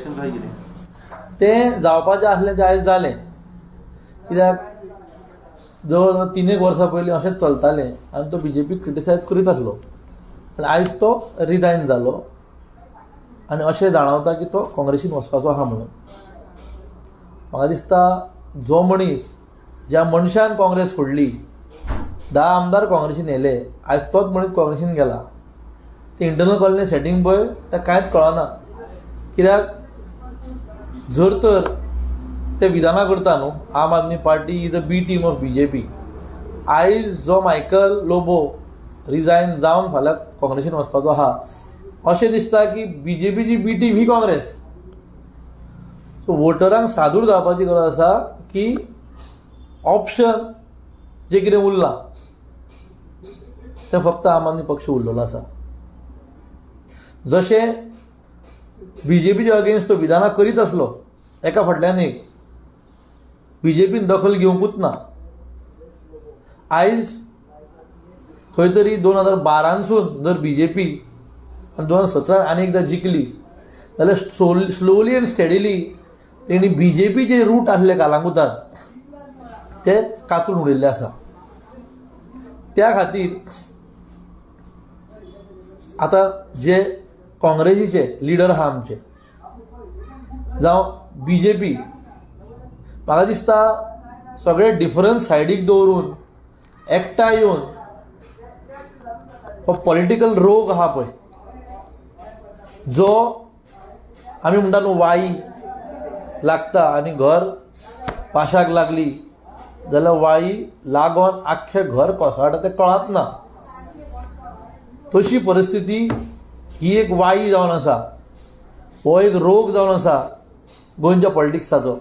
Reaction काय कितें? तें जावपाचें आसलें तें आयज जालें. कित्याक जवळ जवळ 3 वर्सां पयलीं अशेंच चलतालें आनी तो बीजेपीक क्रिटिसायज करीत आसलो, आनी आयज तो रिजायन जालो आनी अशें जाणवता की तो काँग्रेसीन वचपाचो आहा म्हणून. म्हाका दिसता जो मनीस, ज्या मनशान काँग्रेस फोडली, 10 आमदार काँग्रेसीन येयले, आयज तोच मनीस काँग्रेसीन गेला. ते इंटरनल कॉलनी सेटींग पळय ताका कांयच कळना. कित्याक जर तर ते विधानां करता न्हू, Aam Aadmi Party is a B team of BJP. आयज जो मायकल लोबो रिजायन जावन फाल्यां काँग्रेसीन वचपाचो आहा, अशें दिसता की बीजेपीची बी टीम ही काँग्रेस. सो वोटरांक सादूर जावपाची गरज आसा की ऑप्शन जें कितें उरलां तें फक्त आम आदमी पक्ष उरलेलो आसा. जशें बीजेपीच्या अगेन्स्ट तो विधानां करीत आसलो एका फाटल्यान एक, बीजेपीन दखल घेवंकूच ना. आयज खंय तरी 2012 जर बीजेपी आनी 2017 आनी एकदां जिखली जाल्यार स्लोली एंड स्टेडिली तेणी बीजेपीचे रूट आसले कालांगुटांत ते कातरून उडयल्ले आसा. त्या खातीर आतां जे काँग्रेसीचे लिडर आहा आमचे जावं बीजेपी, म्हाका दिसता सगळे डिफरन्स सायडीक दवरून एकठांय येवन हो पॉलिटिकल रोग आहा पळय, जो आमी म्हणटा न्हू वाई लागता आनी घर पाशाक लागली जाल्यार वाई लागोन आख्खें घर कोसळटा तें कळत ना, तशी परिस्थिती ही एक वाई जावन आसा, हो एक रोग जावन आसा गोंयच्या पॉलिटिक्साचो.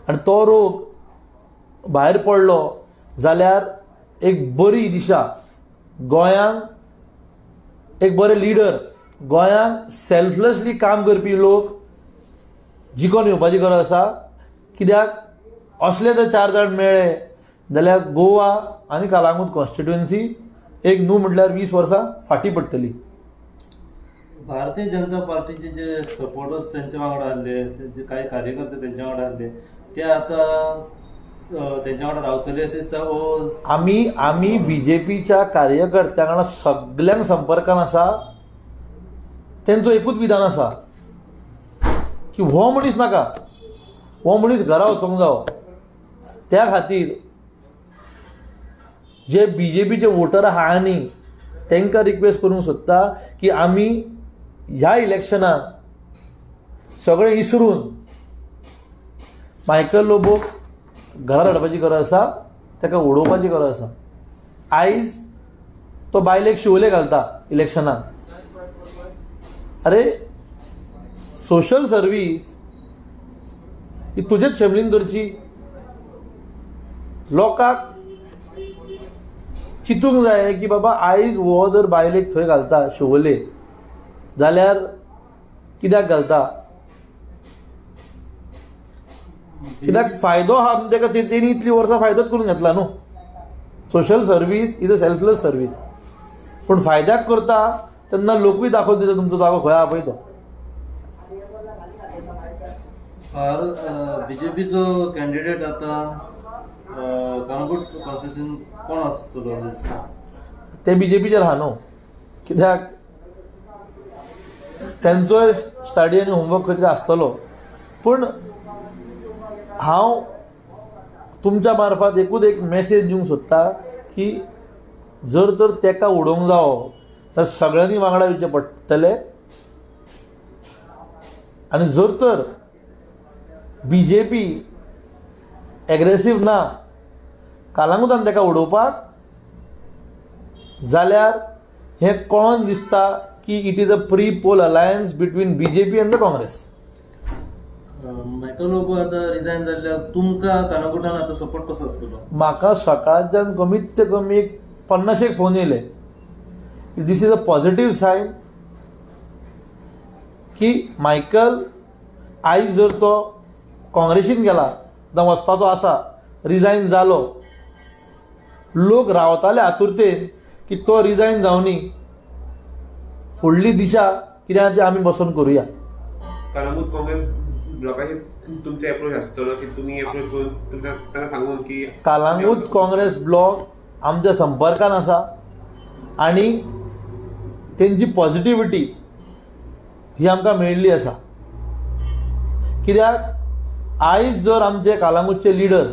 आनी तो रोग भायर पडलो जाल्यार एक बरी दिशा गोंयांक, एक बरे लिडर, गोंयांक सेल्फलेसली काम करपी लोक जिखोन येवपाची गरज आसा. कित्याक असले जर 4 जाण मेळ्ळे जाल्यार गोवा आनी कालांगूट कॉन्स्टिट्युएन्सी एक न्हू म्हटल्यार 20 वर्सां फाटीं पडटली. भारतीय जनता पार्टीचे जे सपोर्टर्स त्यांच्या वांगडा आसले, जे काही कार्यकर्ते त्यांच्या वांगडा आसले, ते आता तेंच्या वांगडा रावतले अशें दिसता? आमी आमी बीजेपीच्या कार्यकर्त्यां वांगडा सगल्यांक संपर्कान आसा. तेंचो एकूच विधान आसा की हो मनीस नाका, हो मनीस घरा वचोंक जावो. त्या खातीर जे बीजेपीचे वोटर आहा आनी तांकां रिक्वेस्ट करूंक सोदता की आमी ह्या इलेक्शनाक सगळें इसरून मायकल लोबोक घरा हाडपाची गरज आसा, ताका उडोवपाची गरज आसा. आयज तो बायलेक शिवले घालता इलेक्शनाक. अरे सोशल सर्वीस ही तुजेच फॅमिलीन करची, लोकांक चिंतूंक जाय की बाबा आयज हो जर बायलेक थंय घालता शिवोले जाल्यार कित्याक घालता, कित्याक फायदो आहा ताका, तेणी इतलीं वर्सां फायदोच करून घेतला न्हू. Social service is a selfless service, पूण फायद्याक करता तेन्ना लोकूय दाखोवन दिता तुमचो जागो खंय आहा पळय तो. बीजेपीचो कॅन्डिडेट आतां काणकोण कॉन्स्टिट्युएन्सीन कोण आसतलो दिसता? ते बीजेपीचेर आहा न्हू, कित्याक तेंचोय स्टडी आनी होमवर्क खंय तरी आसतलो. पूण हांव तुमच्या मार्फत एकूच एक मॅसेज दिवंक सोदता की जर तर तेका उडोवंक जावो जाल्यार सगळ्यांनी वांगडा येवचें पडटलें, आनी जर तर बीजेपी एग्रेसीव ना कालांगुटान तेका उडोवपाक जाल्यार हें कळोन दिसता की it is a pre poll alliance between BJP and the Congress. Michael Lobo आतां रिजायन जाल्ल्याक तुमकां कानाकुटान आतां सपोर्ट कसो आसतलो? म्हाका सकाळच्यान कमीत ते कमी एक 50 फोन येयले. This is a positive sign की मायकल आयज जर तो काँग्रेसीन गेला जावं वचपाचो आसा, रिजायन जालो, लोक रावताले आतुरतेन की तो रिजायन जावनी, फुडली दिशा कितें आहा ती आमी बसोन करुया. कलंगूट काँग्रेस ब्लॉकाचेर तुमचो एप्रोच आसतलो की तुमी एप्रोच करून तांकां सांगून की कलंगूट काँग्रेस ब्लॉक आमच्या संपर्कान आसा आनी तेंची पॉझिटिविटी ही आमकां मेळिल्ली आसा. कित्याक आयज जर आमचे कालांगूटचे लिडर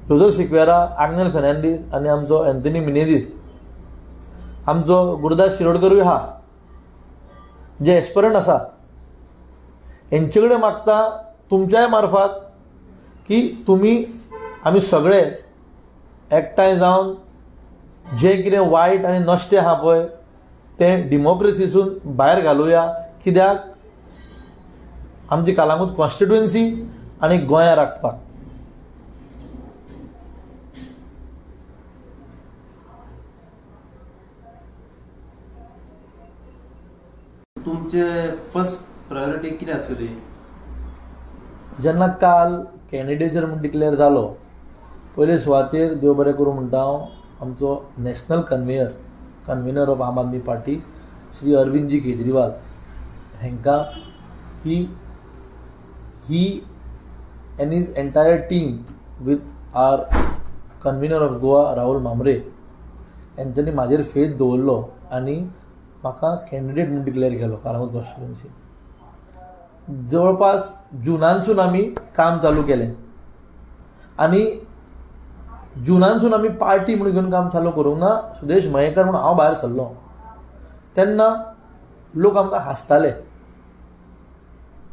जोजफ सिक्वेरा, आग्नेल फेर्नांडीस आनी आमचो एंथनी मिनेझीस, आमचो गुरुदास शिरोडकरूय आहा, जे एस्परंट आसा, हेंचे कडेन मागता तुमच्याय मार्फात की तुमी आमी सगळे एकठांय जावन जें कितें वायट आनी नश्टें आहा पळय तें डिमोक्रेसीसून भायर घालुया. कित्याक आमची कलंगूट कॉन्स्टिट्युएन्सी आनी गोंया राखपाक. तुमचे फर्स्ट प्रायोरिटी कितें आसतली? जेन्ना काल कॅन्डिडेचर म्हूण डिक्लेअर जालो, पयले सुवातेर देव बरें करूं म्हणटा हांव आमचो national convener of Aam Aadmi Party Shri Arvindji Kejriwal हांकां की he and his entire team with our convener of Goa Rahul Mhambre हेंच्यांनी म्हाजेर फेथ दवरलो आनी म्हाका कॅन्डिडेट म्हूण डिक्लेअर केलो कलंगूट कॉन्स्टिट्युएन्सी. जवळपास जुनानसून आमी काम चालू केलें आनी जुनानसून आमी पार्टी म्हणून घेवन काम चालू करूंक ना. सुदेश मयेकर म्हणून हांव भायर सरलो तेन्ना लोक आमकां हांसताले,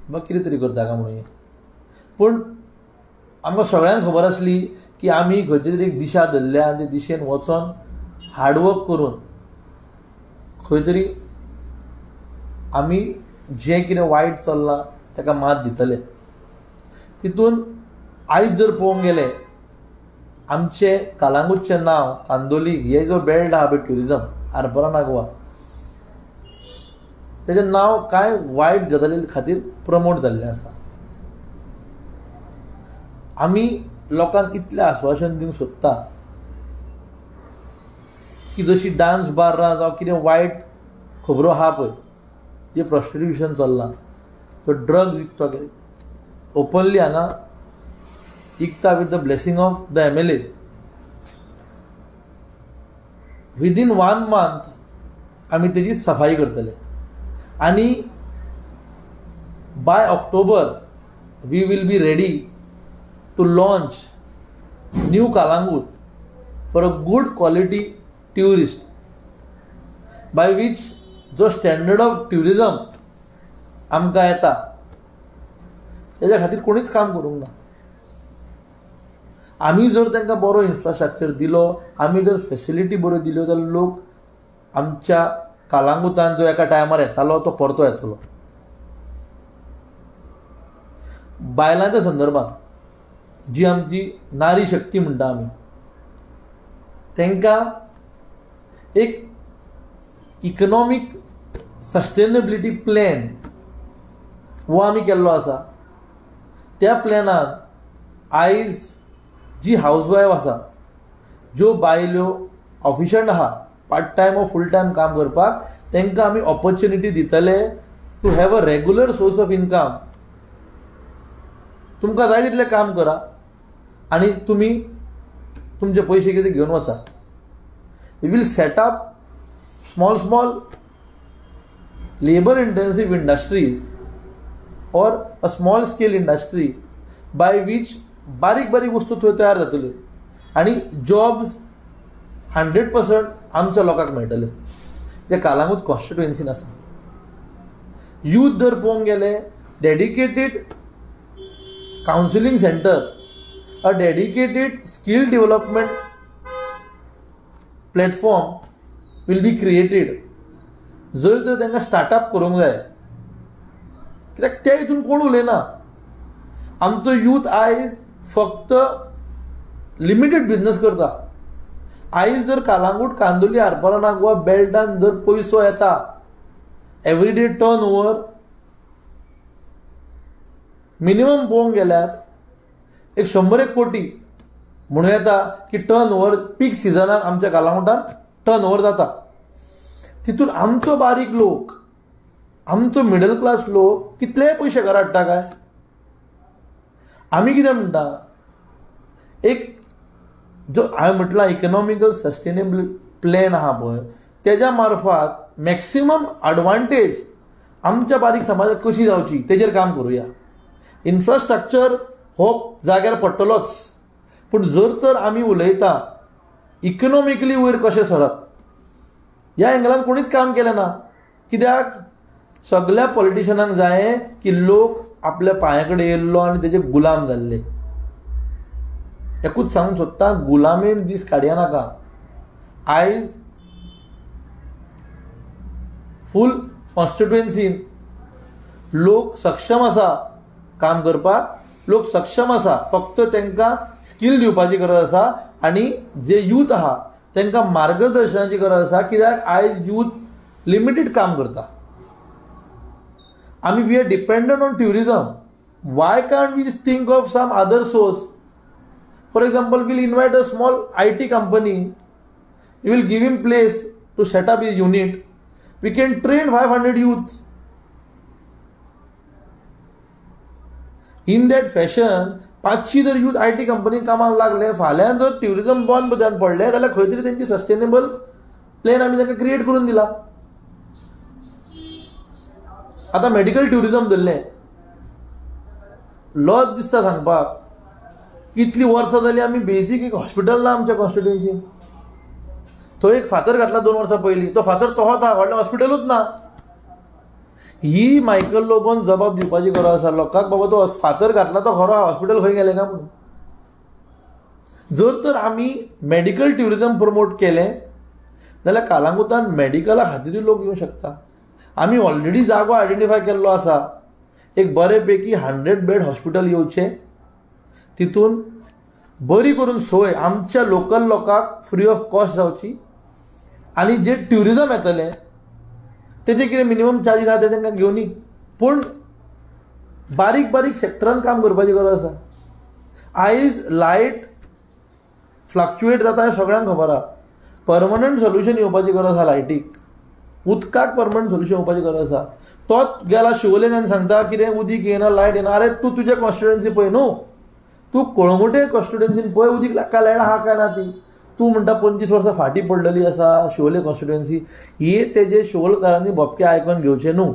बाबा कितें तरी करता काय म्हणून. पूण आमकां सगळ्यांक खबर आसली की आमी खंयची तरी एक दिशा धरल्या आनी ते दिशेन वचोन हार्डवर्क करून खंय तरी आमी जें कितें वायट चल्लां ताका मात दितले. तितून आयज जर पळोवंक गेले आमचें कलंगूटचें नांव कांदोली हे जो बेल्ट आहा पळय ट्युरिजम आरपोरा नागवा, तेजें नांव कांय वायट गजाली खातीर प्रमोट जाल्लें आसा. आमी लोकांक इतलें आस्वासन दिवंक सोदता की जशी डांस बार्रां जावं कितें वायट खबरो आहा पळय, जें प्रोस्टिट्युशन चल्लां, तो ड्रग विकता ओपनली हांगा विकता with the blessing of the MLA. Within 1 month आमी तेजी सफाई करतले आनी by October we will be ready to launch new Calangute for a good quality tourist, by which जो स्टँडर्ड ऑफ ट्युरिजम आमकां येता तेज्या खातीर कोणीच काम करूंक ना. आमी जर तांकां बरो इन्फ्रास्ट्रक्चर दिलो, आमी जर फेसिलिटी बऱ्यो दिल्यो जाल्यार लोक आमच्या कलंगूटान जो एका टायमार येतालो तो परतो येतलो. बायलांच्या संदर्भात जी आमची नारी शक्ती म्हणटा आमी, तांकां एक इकनॉमीक सस्टेनेबिलिटी प्लॅन हो आमी केल्लो आसा. त्या प्लॅनान आयज जी हावज वायफ आसा, ज्यो बायल्यो ऑफिशंट आहा पार्ट टायम वो फूल टायम काम करपाक, तांकां आमी ऑपॉर्च्युनिटी दितले to have a regular source of income. तुमकां जाय तितलें काम करा आनी तुमी तुमचे पयशे कितें घेवन वचा. We will set up small small labour intensive industries or a small scale industry by which बारीक बारीक वस्तू थंय तयार जातल्यो आनी जॉब्स 100% आमच्या लोकांक मेळटले जे कलंगूट कॉन्स्टिट्युएन्सीन आसा. यूथ जर पळोवंक गेले, dedicated counselling centre, a dedicated skill development platform will be created. जर तर तांकां स्टार्टअप करूंक जाय, कित्याक त्या हितून कोण उलयना. आमचो यूथ आयज फक्त लिमिटेड बिजनस करता. आयज जर कलंगूट, कांदोली, आरपोरा नागवा बेल्टान जर पयसो येता, एवरीडे टर्न ओवर मिनिमम पळोवंक गेल्यार एक 100 कोटी म्हणूं येता की टर्न ओवर पीक सिजनाक आमच्या कलंगूटान टर्न ओवर जाता. तितून आमचो बारीक लोक, आमचो मिडल क्लास लोक कितलेय पयशे घरा हाडटा काय? आमी कितें म्हणटा, एक जो हांवें म्हटलां इकनॉमिकल सस्टेनेबल प्लॅन आहा पळय, तेज्या मार्फात मॅक्सिमम एडवांटेज आमच्या बारीक समाजाक कशी जावची तेजेर काम करुया. इन्फ्रास्ट्रक्चर हो जाग्यार पडटलोच, पूण जर तर आमी उलयता इकनॉमिकली वयर कशें सरप, ह्या एंगलान कोणीच काम केलें ना. कित्याक सगळ्या पॉलिटिशनांक जाय की लोक आपल्या पांया कडेन येयल्लो आनी तेजे गुलाम जाल्ले. एकूच सांगूंक सोदता, गुलामेन दीस काडया नाका. आयज फूल कॉन्स्टिट्युएन्सीन लोक सक्षम आसा काम करपाक, लोक सक्षम आसा, फक्त तांकां स्कील दिवपाची गरज आसा आनी जे यूथ आहा तांकां मार्गदर्शनाची गरज आसा. कित्याक आयज यूथ लिमिटेड काम करता. आमी we are dependent on tourism. Why can't we think of some other source? For example, we'll invite a small IT company, we will give him place to set up his unit, we can train 500 youths. In that fashion 500 जर youth IT कंपनीन कामाक लागले, फाल्यां जर tourism बंद जावन पडलें जाल्यार खंय तरी तेंची सस्टेनेबल प्लॅन आमी तांकां क्रिएट करून दिला. आतां मेडिकल ट्युरिजम धरलें, लॉज दिसता सांगपाक, कितलीं वर्सां जालीं आमी बेजीक एक हॉस्पिटल ना आमच्या कॉन्स्टिट्युएन्सीन. थंय एक फातर घातला 2 वर्सां पयलीं, तो फातर तोहोच आहा, व्हडलें हॉस्पिटलूच ना. ही मायकल लोबोन जबाब दिवपाची गरज आसा लोकांक, बाबा तो फातर घातला तो खरो, हॉस्पिटल खंय गेलें ना म्हणून. जर तर आमी मेडिकल ट्युरिजम प्रमोट केलें जाल्यार कालांगुतान मेडिकला खातीरूय लोक येवंक शकता. आमी ऑलरेडी जागो आयडेंटिफाय केल्लो आसा, एक बरे पैकी 100 बेड हॉस्पिटल येवचें, तितून बरी करून सोय आमच्या लोकल लोकांक फ्री ऑफ कॉस्ट जावची आनी जे ट्युरिजम येतलें तेजे कितें मिनिमम चार्जीस आहा ते तांकां घेवनी. पूण बारीक बारीक सेक्टरान काम करपाची गरज आसा. आयज लायट फ्लक्चुएट जाता हें सगळ्यांक खबर आहा. परमनंट सोल्युशन येवपाची गरज आहा लायटीक, उदकाक परमनंट सोल्युशन येवपाची गरज आसा. तोच गेला शिवोलेन आनी सांगता कितें उदीक येना, लायट येना. आरे तूं तुजे कॉन्स्टिट्युएन्सी पळय न्हू, तूं कळंगूटे कॉन्स्टिट्युएन्सीन पळय उदीक काय लायट आहा काय ना ती. तूं म्हणटा 25 वर्सां फाटीं पडलेली आसा शिवोले कॉन्स्टिट्युएन्सी. ही तेजे शिवोलकारांनी भपके आयकून घेवचे न्हू,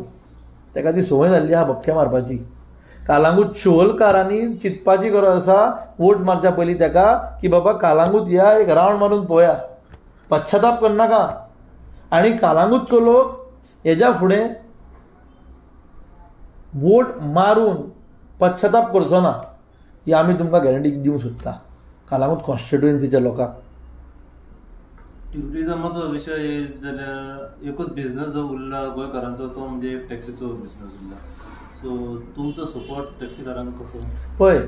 ताका ती संवय जाल्ली आहा भपके मारपाची. कालांगूट शिवोलकारांनी चिंतपाची गरज आसा वोट मारच्या पयलीं ताका की बाबा कालांगूट या एक रावंड मारून पळोवया, पश्चाताप करनाका. आनी कालांगूटचो लोक हेज्या फुडें वोट मारून पश्चाताप करचो ना, ही आमी तुमकां गॅरंटी दिवंक सोदता कालांगूट कॉन्स्टिट्युएन्सीच्या लोकांक. ट्युरिजमाचो विशय येयत जाल्यार एकूच बिझनस जो उरला गोंयकारांचो तो म्हणजे एक टॅक्सीचो बिझनस उरला. सो तुमचो सपोर्ट टॅक्सीकारांक कसो? पळय,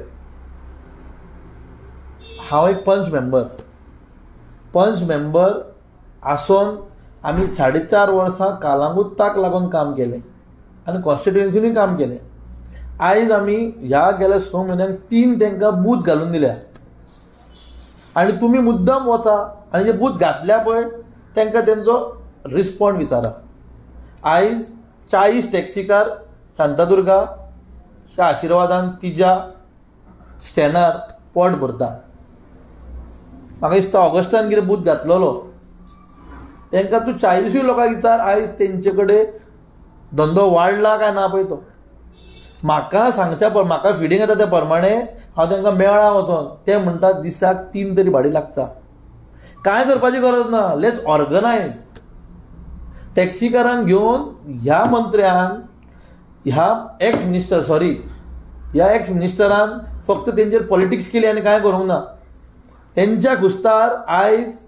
हांव एक पंच मेंबर, पंच मेंबर आसोन आमी 4.5 वर्सां कालांगूटाक लागून काम केलें आनी कॉन्स्टिट्युएन्सीनूय काम केलें. आयज आमी ह्या गेल्या 6 म्हयन्यांक 3 तांकां बूथ घालून दिल्या आनी तुमी मुद्दम वचा आनी जे बूथ घातल्या पळय तांकां तेंचो रिस्पोंड विचारा. आयज 40 टॅक्सीकार शांतादुर्गाच्या आशिर्वादान तिज्या स्टॅनार पोट भरता. म्हाका दिसता ऑगस्टान कितें बूथ घातलेलो तांकां तूं 40 लोकांक विचार आयज तेंचे कडेन धंदो वाडला काय ना पळय तो. म्हाका सांगच्या म्हाका फिडींग येता त्या प्रमाणे हांव तांकां मेळ्ळा वचोन, ते म्हणटात दिसाक 3 तरी भाडी लागता. कांय करपाची गरज ना, let's organise. टॅक्सीकारांक घेवन ह्या मंत्र्यान, ह्या एक्स मिनिस्टर सॉरी ह्या एक्स मिनिस्टरान फक्त तेंचेर पॉलिटिक्स केली आनी कांय करूंक ना. तेंच्या खुस्तार आयज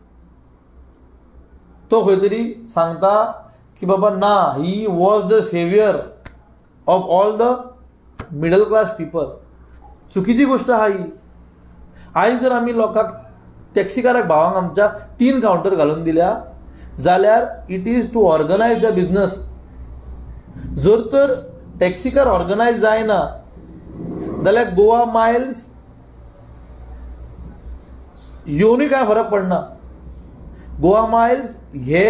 तो खंय तरी सांगता की बाबा ना, he was the saviour of all the middle class people. चुकीची गोष्ट आहा ही. आयज जर आमी लोकांक टॅक्सीकाराक भावांक आमच्या 3 कावंटर घालून दिल्या जाल्यार it is to organise the business. जर तर टॅक्सीकार ऑर्गनायज जायना जाल्यार गोवा मायल्स येवनूय कांय फरक पडना. गोवा मायल्स हे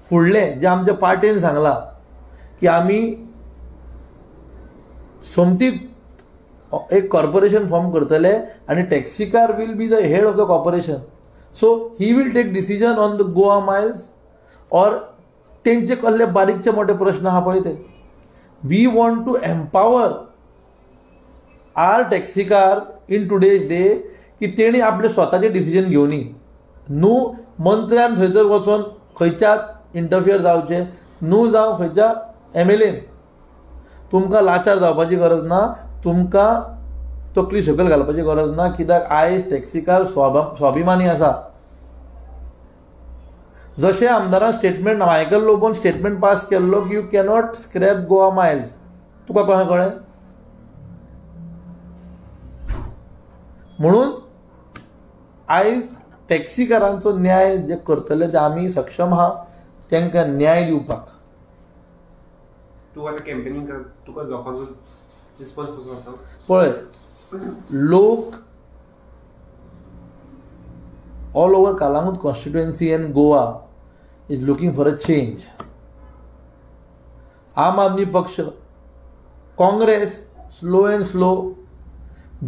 फुडलें जें आमच्या पार्टीन सांगलां की आमी सोमतीत एक कॉर्पोरेशन फॉर्म करतले आनी taxi car will be the head of the corporation. So he will take decision on the Goa Miles or तेंचे कसले बारीकचे मोठे प्रश्न आहा पळय ते. We want to empower our taxi car in today's day की तेणी आपले स्वताचे डिसिजन घेवनी, न्हू मंत्र्यान थंयसर वचोन खंयच्याच इंटरफियर जावचें न्हू, जावं खंयच्या एम.एल.एन. तुमकां लाचार जावपाची गरज ना, तुमकां तकली सकयल घालपाची गरज ना, कित्याक आयज टॅक्सीकार स्वाभिमानी आसा. जशें आमदारान स्टेटमेंट मायकल लोबोन स्टेटमेंट पास केल्लो की you cannot scrap Goa Miles, तुका कशें कळ्ळें? म्हणून आयज टॅक्सीकारांचो न्याय जे करतले ते आमी सक्षम आहा तांकां न्याय दिवपाक. तूं आतां कॅम्पेनिंग कर, तुका लोकांचो रिस्पॉन्स कसो आसा? पळय, लोक all over Calangute constituency and Goa is looking for a change. Aam Aadmi Paksha, Congress slow and slow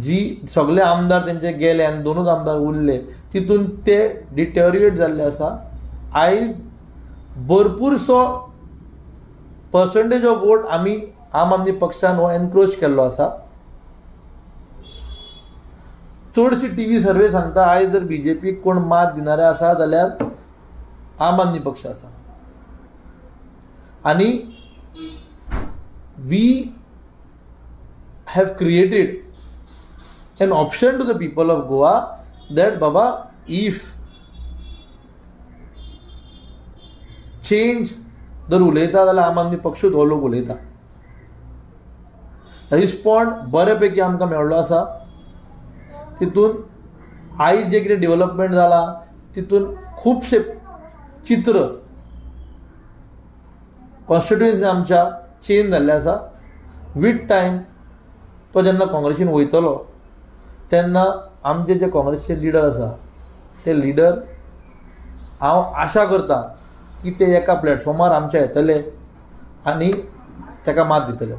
जी सगळे आमदार तेंचे गेले आनी दोनूच आमदार उरले तितून ते डिटेरिएट जाल्ले आसा. आयज भरपूरसो पर्संटेज ऑफ वोट आमी आम आदमी पक्षान हो एनक्रोच केल्लो आसा. चडशी टी व्ही सर्वे सांगता आयज जर बी जे पीक कोण मात दिणारे आसा जाल्यार आम आदमी पक्ष आसा. आनी we have created an option to the people of Goa that Baba if change जर उलयता जाल्यार आम आदमी पक्षूच हो लोक उलयता. रिस्पॉन्ड बरे पैकी आमकां मेळ्ळो आसा. तितून आयज जें कितें डेवलपमेंट जालां तितून खुबशें चित्र कॉन्स्टिट्युएन्सी आमच्या चेंज जाल्लें आसा. वीथ टायम तो जेन्ना काँग्रेसीन वयतलो तेन्ना आमचे जे काँग्रेसचे लिडर आसा ते लिडर हांव आशा करता की ते एका प्लॅटफॉर्मार आमच्या येतले आनी ताका मात दितले.